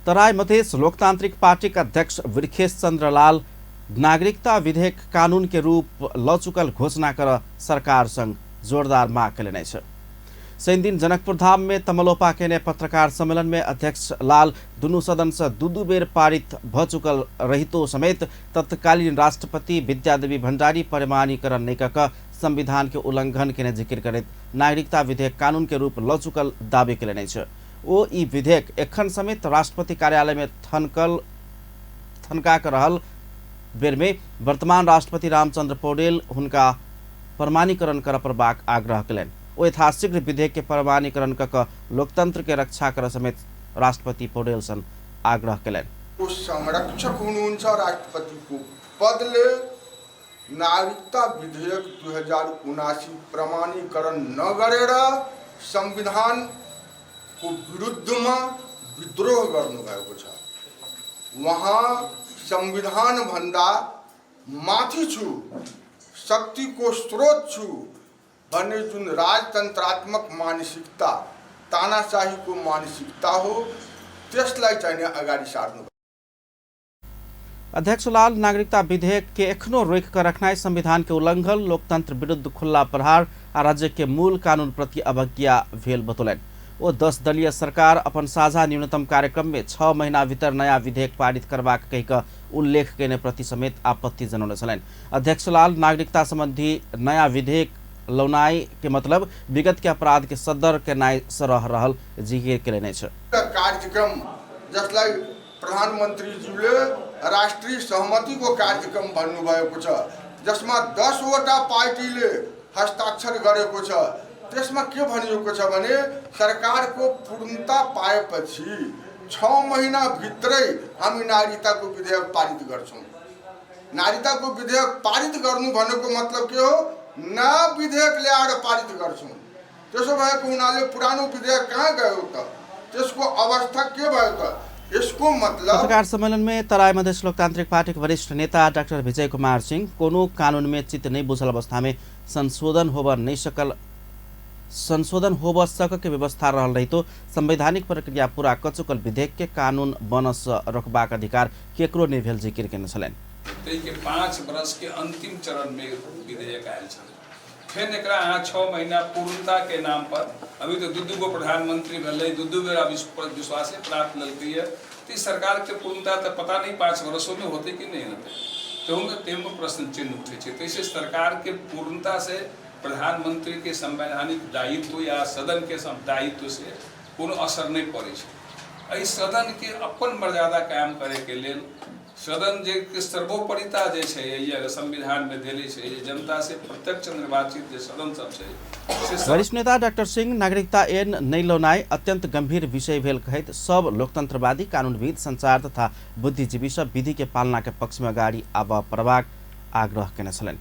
तराई मधेश लोकतांत्रिक पार्टीक अध्यक्ष वृखेश चंद्र लाल नागरिकता विधेयक कानून के रूप ल चुकल घोषणा कर सरकार संग जोरदार माग केलनि अछि। शनिदिन जनकपुर धाम में तमलोपा केने पत्रकार सम्मेलन में अध्यक्ष लाल दुनू सदन से दू दू बेर पारित भ चुकल रहितो समेत तत्कालीन राष्ट्रपति विद्यादेवी भंडारी प्रमाणीकरण नहि कऽ संविधान के उल्लंघन केने जिक्र करैत नागरिकता विधेयक कानून के रूप ल चुकल दावी केलनि अछि। ओ ई विधेयक एखन समेत राष्ट्रपति कार्यालय में थनका कऽ रहल बेर में वर्तमान राष्ट्रपति रामचंद्र पौडेल हुनका प्रमाणीकरण करऽ पड़बाक आग्रह केलनि। ओ यथाशीघ्र विधेयक के प्रमाणीकरण कऽ कऽ लोकतंत्र के रक्षा करऽ समेत राष्ट्रपति पौडेल सन आग्रह केलनि। को संरक्षक हुनुहुन्छ। राष्ट्रपतिको पदले नागरिकता विधेयक 2079 प्रमाणीकरण नगरेर संविधानको विरुद्धमा विद्रोह गर्नुभएको छ। उहाँ संविधानभन्दा माथि छु, शक्तिको स्रोत छु भन्ने जुन राजतन्त्रात्मक मानसिकता, तानाशाहीको मानसिकता हो, त्यसलाई चाहिँ अगाडि सार्नु। अध्यक्ष लाल नागरिकता विधेयक के एखनो रोकि कऽ रखनाइ संविधान के उल्लंघन, लोकतंत्र विरुद्ध खुल्ला प्रहार आ राज्य के मूल कानून प्रति अवज्ञा भेल बतौलनि। ओ 10 दलीय सरकार अपन साझा न्यूनतम कार्यक्रम में 6 महीना भीतर नया विधेयक पारित करबाक कहि कऽ उल्लेख केने प्रति समेत आपत्ति जनौने छलनि। अध्यक्ष लाल नागरिकता संबंधी नया विधेयक लौनाइ के मतलब विगत के अपराध के सदर केनाइ सरह रहल जिकिर केलनि अछि। कार्यक्रम जसलाई प्रधानमन्त्रीज्यूले राष्ट्रिय सहमतिको कार्यक्रम भन्नुभएको छ, जसमा 10वटा पार्टीले हस्ताक्षर गरेको छ, त्यसमा के भनिएको छ भने सरकारको पूर्णता पाएपछि 6 महिनाभित्रै हामी नागरिकताको विधेयक पारित गर्छौँ। नागरिकताको विधेयक पारित गर्नु भनेको मतलब के हो? नयाँ विधेयक ल्याएर पारित गर्छौँ। त्यसो भएको हुनाले पुरानो विधेयक कहाँ गयो त? त्यसको अवस्था के भयो त? यसको मतलब पत्रकार सम्मेलन में तराई मधेश लोकतांत्रिक पार्टी के वरिष्ठ नेता डॉक्टर विजय कुमार सिंह कोनो कानून में चित्त नहीं बुझल अवस्था में संशोधन होब नहीं सकल, संशोधन होब सक के व्यवस्था रहल रहितो संवैधानिक प्रक्रिया पूरा क चुकल विधेयक के कानून बनस रोकबाक अधिकार केकरो नहि भेल जिकिर केने छलनि। ताहिके 5 वर्ष के अंतिम चरण में विधेयक आयल छलै। फेर एकरा अहाँ 6 महीना पूर्णता के नाम पर, अभी तो दू दू गो प्रधानमंत्री भेलै, दू दू बेर विश्वासे प्राप्त लेलकै, तो सरकार के पूर्णता तो पता नहीं 5 वर्षों में होते कि नहीं होते, तो प्रश्न चिन्ह उठे छै। तैसे सरकार के पूर्णता से प्रधानमंत्री के संवैधानिक दायित्व या सदन के दायित्व से कोनो असर नहीं पड़ै छै। एहि सदन के अपन मर्यादा कायम करे के लेल सदन जे के सर्वोपरिता जे छै ये संविधान में देले छै, जे जनता से प्रत्यक्ष निर्वाचित जे सदन सब छै से। वरिष्ठ नेता डॉक्टर सिंह नागरिकता ऐन नहि लौनाइ अत्यंत गंभीर विषय भेल कहैत सब लोकतंत्रवादी, कानूनविद, संचार तथा बुद्धिजीवी सब विधि के पालना के पक्ष में अगाडि आबऽ पड़बाक आग्रह केने छलनि।